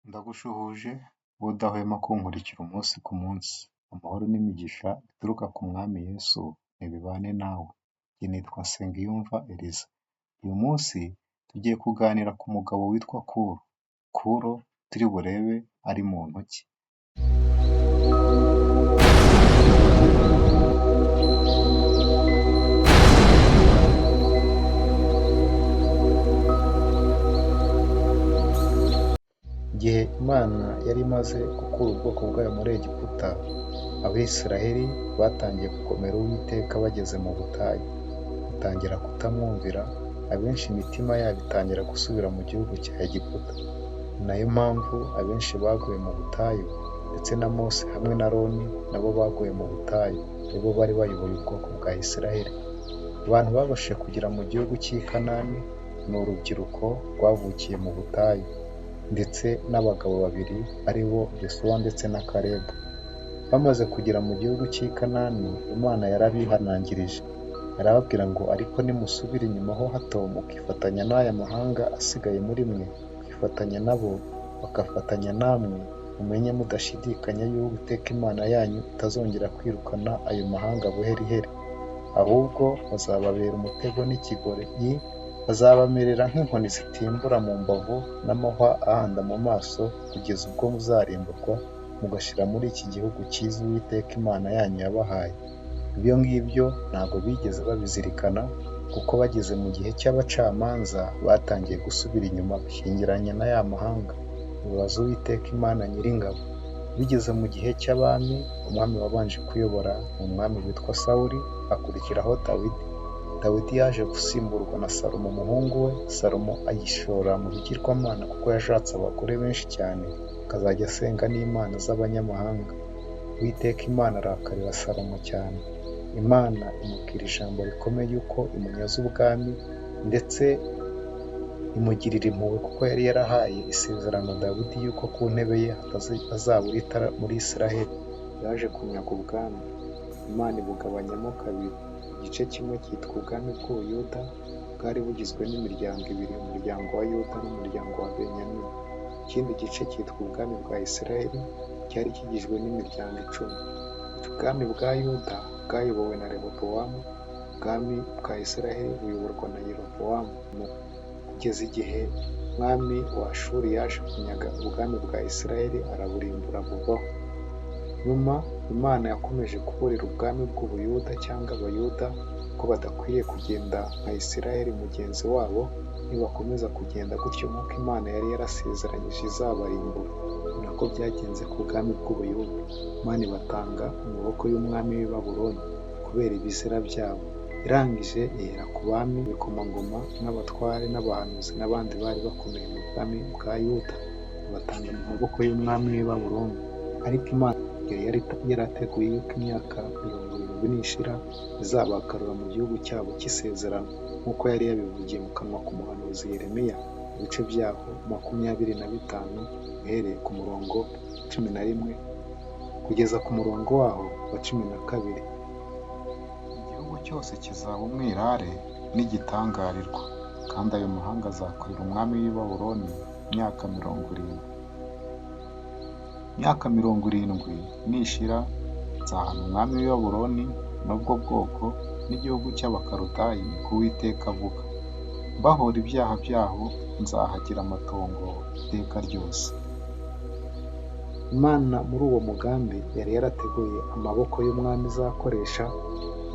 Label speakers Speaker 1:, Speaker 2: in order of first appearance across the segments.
Speaker 1: Ndagushuhuje wowe udahwema kunkurikira umunsi ku munsi, amahoro n'imigisha bituruka ku mwami Yesu nibibane nawe, njye nitwa Nsengiyumva Elisa, uyu munsi tugiye kuganira ku mugabo witwa Kuro, Kuro turi burebe ari muntu ki? Igihe Imana yari imaze gukura ubwoko bwayo muri Egiputa, Abisiraheli batangiye kugomera Uwiteka bageze mu butayu, batangira kutamwumvira, abenshi imitima yabo itangira gusubira mu gihugu cya Egiputa. Ni nayo mpamvu abenshi baguye mu butayu, ndetse na Mose hamwe na Aroni nabo baguye mu butayu, aribo bari bayoboye ubwoko bwa Isiraheli. Abantu babashije kugera mu gihugu cy'i Kanani ni urubyiruko rwavukiye mu butayu, ndetse n'abagabo babiri ari bo Yosuwa ndetse na Kalebu. Bamaze kugera mu gihugu cy'i Kanani, Imana yarabihanangirije, irababwira ngo ariko nimusubira inyuma ho hato mukifatanya n'aya mahanga asigaye muri mwe, mukifatanya nabo bagafatanya namwe, mumenye mudashidikanya yuko Uwiteka Imana yanyu itazongera kwirukana ayo mahanga buheriheri, ahubwo bazababera umutego n'ikigoyi, bazabamerera nk'inkoni zitimbura mu mbavu n'amahwa ahanda mu maso, kugeza ubwo muzarimburwa mugashira muri iki gihugu cyiza Uwiteka Imana yanyu yabahaye. Ibyo ngibyo ntabwo bigeze babizirikana, kuko bageze mu gihe cy'abacamanza batangiye gusubira inyuma bashyingiranya na ya mahanga, bibabaza Uwiteka Imana Nyiringabo. Bigeze mu gihe cy'abami, umwami wabanje kuyobora ni umwami witwa Sawuli, hakurikiraho Dawidi. Dawidi yaje gusimburwa na Salomo umuhungu we, Salomo ayishora mu bigirwamana kuko yashatse abagore benshi cyane, akazajya asenga n'imana z'abanyamahanga. Uwiteka Imana arakarira Salomo cyane. Imana imubwira ijambo rikomeye yuko imunyaze ubwami, ndetse imugirira impuhwe kuko yari yarahaye isezerano Dawidi yuko ku ntebe ye hatazabura itara muri Isiraheli. Yaje kunyaga ubwami, Imana ibugabanyamo kabiri, igice kimwe cyitwa ubwami bw'Ubuyuda, bwari bugizwe n'imiryango ibiri, umuryango wa Yuda n'umuryango wa Benyamini. Ikindi gice cyitwa ubwami bwa Isiraheli, cyari kigizwe n'imiryango icumi. Ubwami bwa Yuda bwayobowe na Rehobowamu, ubwami bwa Isiraheli buyoborwa na Yerobowamu. Kugeza igihe umwami wa Ashuri yaje kunyaga ubwami bwa Isiraheli araburimbura buvaho. Nyuma Imana yakomeje kuburira ubwami bw'Ubuyuda cyangwa Abayuda ko badakwiriye kugenda nka Isiraheli mugenzi wabo, nibakomeza kugenda gutyo nk'uko Imana yari yarasezeranyije izabarimbura. Ni nako byagenze ku bwami bw'Ubuyuda. Imana ibatanga mu maboko y'umwami w'i Babuloni kubera ibizira byabo. Irangije ihera ku bami, ibikomangoma n'abatware n'abahanuzi n'abandi bari bakomeye mu bwami bwa Yuda, ibatanga mu maboko y'umwami w'i Babuloni. Ariko Imana yari yarateguye yuko imyaka 70 nishira izabagarura mu gihugu cyabo cy'isezerano, nk'uko yari yabivugiye mu kanwa k'umuhanuzi Yeremiya mu bice byaho 25 uhereye ku murongo 11 kugeza ku murongo waho wa 12. Igihugu cyose kizaba umwirare n'igitangarirwa, kandi ayo mahanga azakorera umwami w'i Babuloni imyaka 70. Imyaka 70 nishira, nzahana umwami w'i Babuloni n'ubwo bwoko n'igihugu cy'Abakaludaya, niko Uwiteka avuga, mbahora ibyaha byabo, nzahagira amatongo iteka ryose. Imana muri uwo mugambi yari yarateguye amaboko y'umwami izakoresha,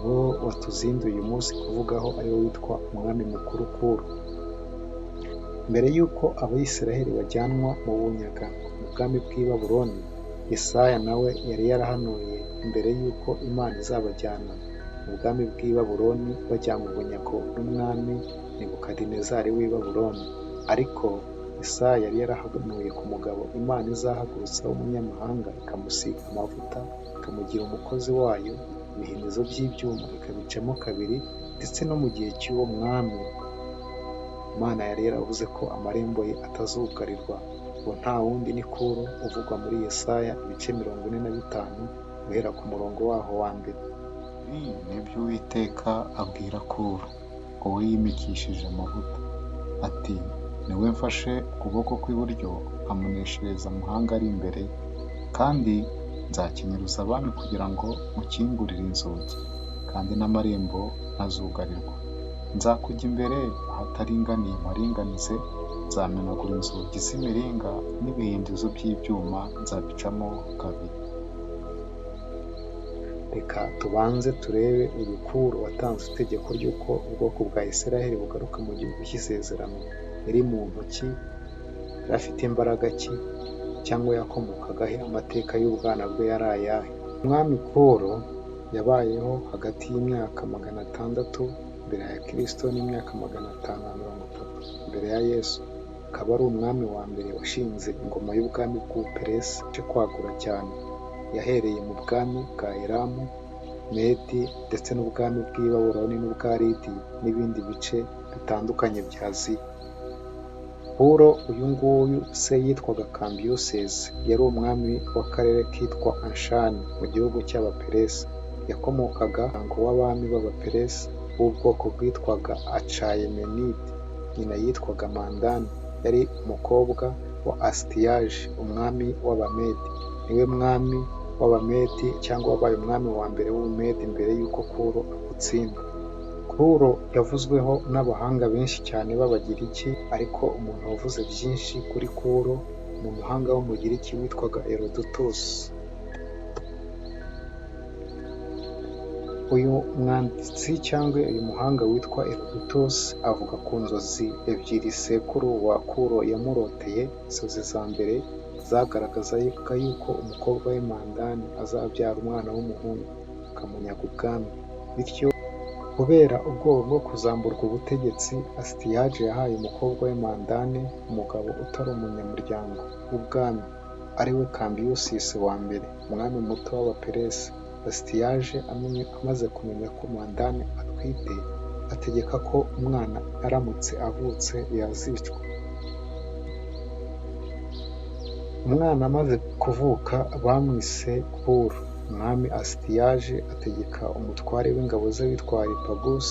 Speaker 1: niwo watuzinduye uyu munsi kuvugaho, ariwo witwa umwami mukuru Kuro. Mbere y'uko Abayisiraheli bajyanwa mu bunyaga mu bwami bw'i Babuloni, Yesaya nawe yari yarahanuye mbere y'uko Imana izabajyana mu bwami bw'i Babuloni bajyanywe bunyago n'umwami Nebukadinezari w'i Babuloni. Ariko Yesaya yari yarahanuye ku mugabo Imana izahagurutsa w'umunyamahanga ikamusiga amavuta, ikamugira umukozi wayo, ibihinizo by'ibyuma ikabicamo kabiri, ndetse no mu gihe cy'uwo mwami Imana yari yaravuze ko amarembo ye atazugarirwa. Uwo nta wundi ni Kuro uvugwa muri Yesaya ibice 45 guhera ku murongo waho wa mbere. Ibi ni byo Uwiteka abwira Kuro, uwo yimikishije amavuta, ati Ni we mfashe ukuboko kw'iburyo, nkamuneshereza amahanga ari imbere ye. Kandi nzakenyeruza abami kugira ngo mukingurire inzugi, kandi n'amarembo ntazugarirwa. Nzakujya imbere ahataringaniye mparinganize, nzamenagura inzugi z'imiringa n'ibihindizo by'ibyuma nzabicamo kabiri. Reka tubanze turebe uyu Kuro watanze itegeko ry'uko ubwoko bwa Isiraheli bugaruka mu gihugu cy'isezerano. Yari muntu ki? Yari afite imbaraga ki? Cyangwa yakomokaga he? Amateka y'ubwana bwe yari ayahe? Umwami Kuro yabayeho hagati y'imyaka 600 mbere ya Kristo n'imyaka 530 mbere ya Yesu, akaba ari umwami wa mbere washinze ingoma y'ubwami bw'Ubuperesi yaje kwagura cyane. Yahereye mu bwami bwa Elamu, Medi ndetse n'ubwami bw'i Babuloni n'ubwa Lidiya n'ibindi bice bitandukanye bya Aziya. Kuro uyu nguyu se yitwaga Cambyses, yari umwami w'akarere kitwa Anshani mu gihugu cy'Abaperesi. Yakomokaga mu muryango w'abami b'Abaperesi w'ubwoko bwitwaga Achaemenid. Nyina yitwaga Mandane, yari umukobwa wa Astyages, umwami w'Abamedi. Niwe mwami w'Abamedi cyangwa wabaye umwami wa mbere w'Ubumedi mbere y'uko Kuro abutsinda. Kuro yavuzweho n'abahanga benshi cyane b'Abagiriki, ariko umuntu wavuze byinshi kuri Kuro ni umuhanga w'Umugiriki witwaga Herodotus. Uyu mwanditsi cyangwa uyu muhanga witwa Herodotus avuga ku nzozi ebyiri sekuru wa Kuro yamuroteye. Inzozi za mbere zagaragazaga yuko umukobwa we Mandane azabyara umwana w'umuhungu akamunyaga ubwami. Bityo kubera ubwoba bwo kuzamburwa ubutegetsi, Astyages yahaye umukobwa we Mandane umugabo utari umunyamuryango w'ubwami, ari we Cambyses wa mbere, umwami muto w'Abaperesi. Astyages amaze kumenya ko Mandane atwite, ategeka ko umwana aramutse avutse yazicwa. Umwana amaze kuvuka bamwise Kuro. Umwami Astyages ategeka umutware w'ingabo ze witwa Harpagus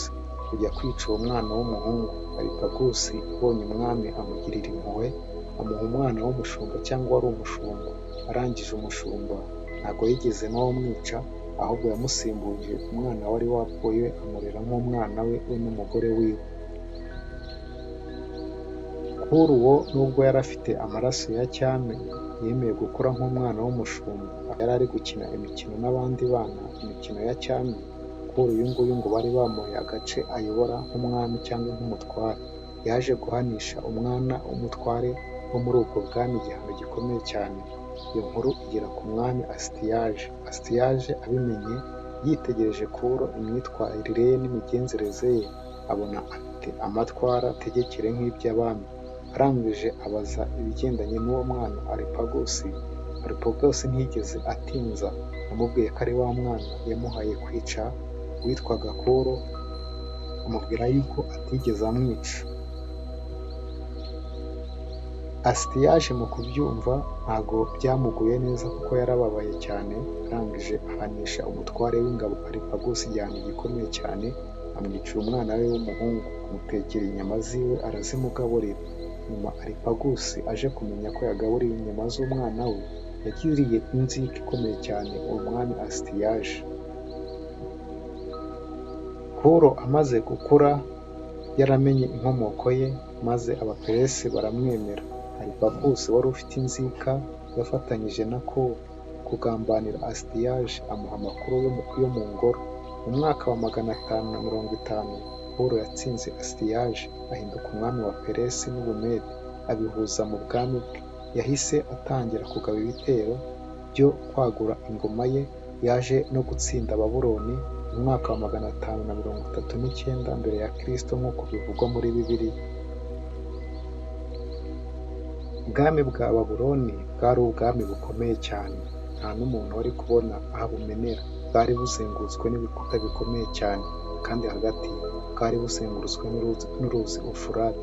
Speaker 1: kujya kwica uwo mwana w'umuhungu. Harpagus abonye umwami amugirira impuhwe, amuha umwana w'umushumba cyangwa wari umushumba. Arangije umushumba ntabwo yigeze nawe amwica, ahubwo yamusimbuje umwana wari wapfuye amurera nk'umwana we, we n'umugore wiwe. Kuri uwo nubwo yari afite amaraso ya cyami, yemeye gukura nk'umwana w'umushumba. Yari ari gukina imikino n'abandi bana, imikino ya cyami. Kuri uyu nguyu ngo bari bamuhaye agace ayobora nk'umwami cyangwa nk'umutware. Yaje guhanisha umwana w'umutware wo muri ubwo bwami igihano gikomeye cyane. Iyo nkuru igera ku mwami Astyages. Astyages abimenye yitegereje Kuro imyitwarire ye n'imigenzereze ye, abona afite amatwara ategekere nk'iby'abami. Arangije abaza ibigendanye n'uwo mwana Harpagus. Harpagus ntiyigeze atinza, yamubwiye ko ari wa mwana yamuhaye kwica witwaga Kuro, amubwira yuko atigeze amwica. Astyages mu kubyumva ntabwo byamuguye neza kuko yarababaye cyane, arangije ahanisha umutware w'ingabo Harpagus igihano gikomeye cyane, amwicira umwana we w'umuhungu, amutekera inyama ziwe arazimugaburira. Nyuma Harpagus aje kumenya ko yagaburiwe inyama z'umwana we, yagiriye inzika ikomeye cyane uwo mwami Astyages. Kuro amaze gukura yaramenye inkomoko ye, maze Abaperesi baramwemera. Harpagus wari ufite inzika yafatanyije na Kuro kugambanira Astyages, amuha amakuru yo mu ngoro. Mu mwaka wa 550 Kuro yatsinze Astyages, ahinduka umwami wa Peresi n'Ubumedi, abihuza mu bwami bwe. Yahise atangira kugaba ibitero byo kwagura ingoma ye. Yaje no gutsinda Babuloni mu mwaka wa 539 mbere ya Kristo nk'uko bivugwa muri Bibiliya. Ubwami bwa Babuloni bwari ubwami bukomeye cyane, nta n'umuntu wari kubona aho abumenera. Bwari buzengurutswe n'ibikuta bikomeye cyane, kandi hagati bwari buzengurutswe n'uruzi Ufurate.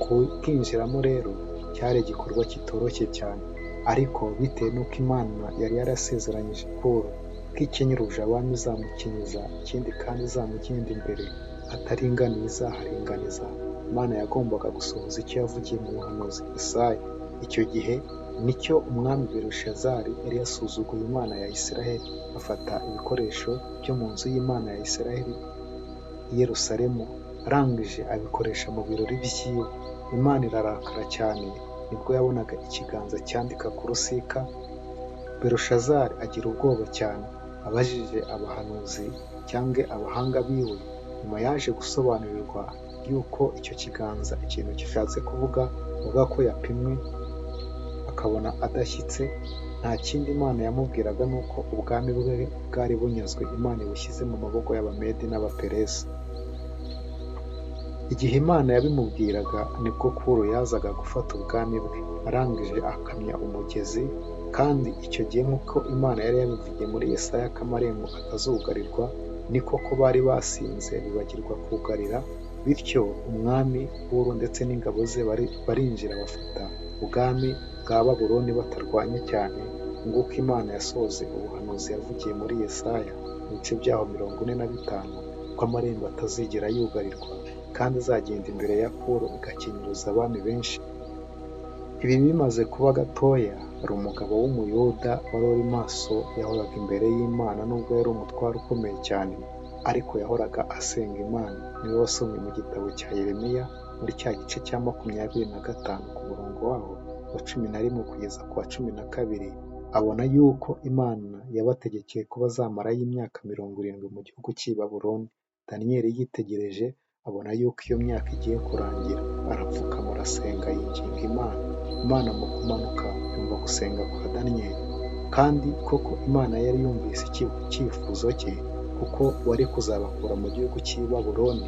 Speaker 1: Kubwinjiramo rero cyari igikorwa kitoroshye cyane, ariko bitewe n'uko Imana yari yarasezeranyije Kuro ko ikenyeruje abami izamukenyeza, ikindi kandi izamugenda imbere ahataringaniye izaharinganiza. Imana yagombaga gusohoza icyo yavugiye mu muhanuzi Yesaya. Icyo gihe nicyo umwami Belushazari yari yasuzuguye Imana ya Isiraheli, afata ibikoresho byo mu nzu y'Imana ya Isiraheli i Yerusalemu, arangije abikoresha mu birori byiwe. Imana irarakara cyane, nibwo yabonaga ikiganza cyandika ku rusika. Belushazari agira ubwoba cyane, abajije abahanuzi cyangwa abahanga biwe, nyuma yaje gusobanurirwa yuko icyo kiganza ikintu gishatse kuvuga, avuga ko yapimwe akabona adashyitse. Nta kindi Imana yamubwiraga ni uko ubwami bwe bwari bunyazwe, Imana ibushyize mu maboko y'Abamedi n'Abaperesi. Igihe Imana yabimubwiraga nibwo Kuro yazaga gufata ubwami bwe, arangije akamya umugezi, kandi icyo gihe nk'uko Imana yari yabivugiye muri Yesaya ko amarembo atazugarirwa, ni koko bari basinze bibagirwa kugarira, bityo umwami Kuro ndetse n'ingabo ze barinjira bafata ubwami bwa Babuloni batarwanye cyane. Nguko Imana yasohoje ubuhanuzi yavugiye muri Yesaya mu bice byaho 45, ko amarembo atazigera yugarirwa kandi izagenda imbere ya Kuro igakenyuruza abami benshi. Ibi bimaze kuba gatoya, hari umugabo w'Umuyuda wari uri maso, yahoraga imbere y'Imana nubwo yari umutware ukomeye cyane, ariko yahoraga asenga Imana. Niwe wasomye mu gitabo cya Yeremiya muri cya gice cya 25 ku murongo waho wa 11 kugeza ku wa 12, abona yuko Imana yabategekeye ko bazamarayo imyaka 70 mu gihugu cy'i Babuloni. Daniyeli yitegereje abona yuko iyo myaka igiye kurangira, arapfukama arasenga yinginga Imana. Imana mu kumanuka yumva gusenga kwa Daniyeli, kandi koko Imana yari yumvise icyifuzo cye, kuko wari kuzabakura mu gihugu cy'i Babuloni.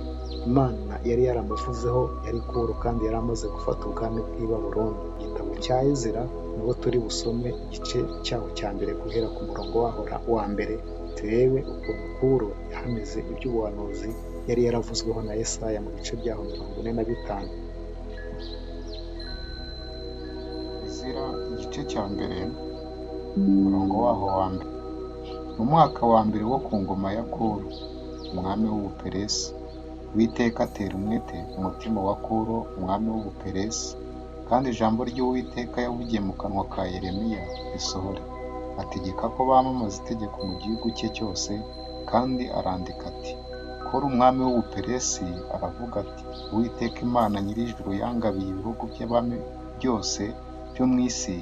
Speaker 1: Imana yari yaramuvuzeho yari Kuro, kandi yari amaze gufata ubwami bw'i Babuloni. Igitabo cya Ezira niho turi busome igice cyaho cya mbere guhera ku murongo waho wa mbere, turebe ukuntu Kuro yahamije iby'ubuhanuzi yari yaravuzweho na Yesaya mu bice byaho 45.
Speaker 2: Ezira igice cya mbere umurongo waho wa mbere. Mu mwaka wa mbere wo ku ngoma ya Kuro umwami w'Ubuperesi, Uwiteka atera umwete umutima wa Kuro umwami w'Ubuperesi, kandi ijambo ry'Uwiteka yavugiye mu kanwa ka Yeremiya risohore. Ategeka ko bamamaza itegeko mu gihugu cye cyose, kandi arandika ati: Kuro umwami w'Ubuperesi aravuga ati: Uwiteka Imana nyir'ijuru yangabiye ibihugu by'abami byose byo mu isi,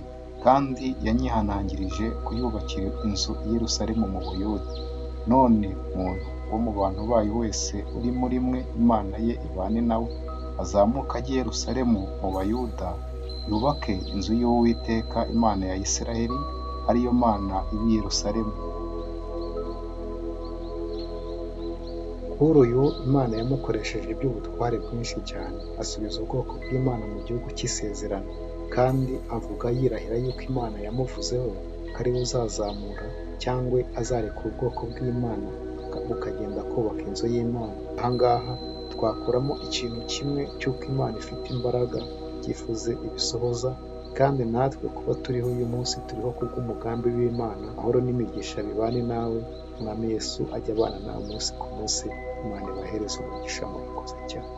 Speaker 2: kandi yanyihanangirije kuyubakira inzu i Yerusalemu mu Buyuda. None umuntu wo mu bantu bayo wese uri muri mwe Imana ye ibane na we, azamuke ajye i Yerusalemu mu Bayuda, yubake inzu y'Uwiteka Imana ya Isiraheli, ari yo Mana iba i Yerusalemu.
Speaker 1: Kuri uyu Imana yamukoresheje iby'ubutware bwinshi cyane, asubiza ubwoko bw'Imana mu gihugu cy'isezerano, kandi avuga yirahira yuko Imana yamuvuzeho ko ariwe uzazamura cyangwa azarekura ubwoko bw'Imana bukagenda kubaka inzu y'Imana. Aha ngaha twakuramo ikintu kimwe cy'uko Imana ifite imbaraga, ibyifuzo ibisohoza, kandi natwe kuba turiho uyu munsi turiho kubw'umugambi w'Imana. Amahoro n'imigisha bibane nawe, Umwami Yesu ajya abana nawe umunsi ku munsi. Imana ibahereze umugisha, murakoze cyane.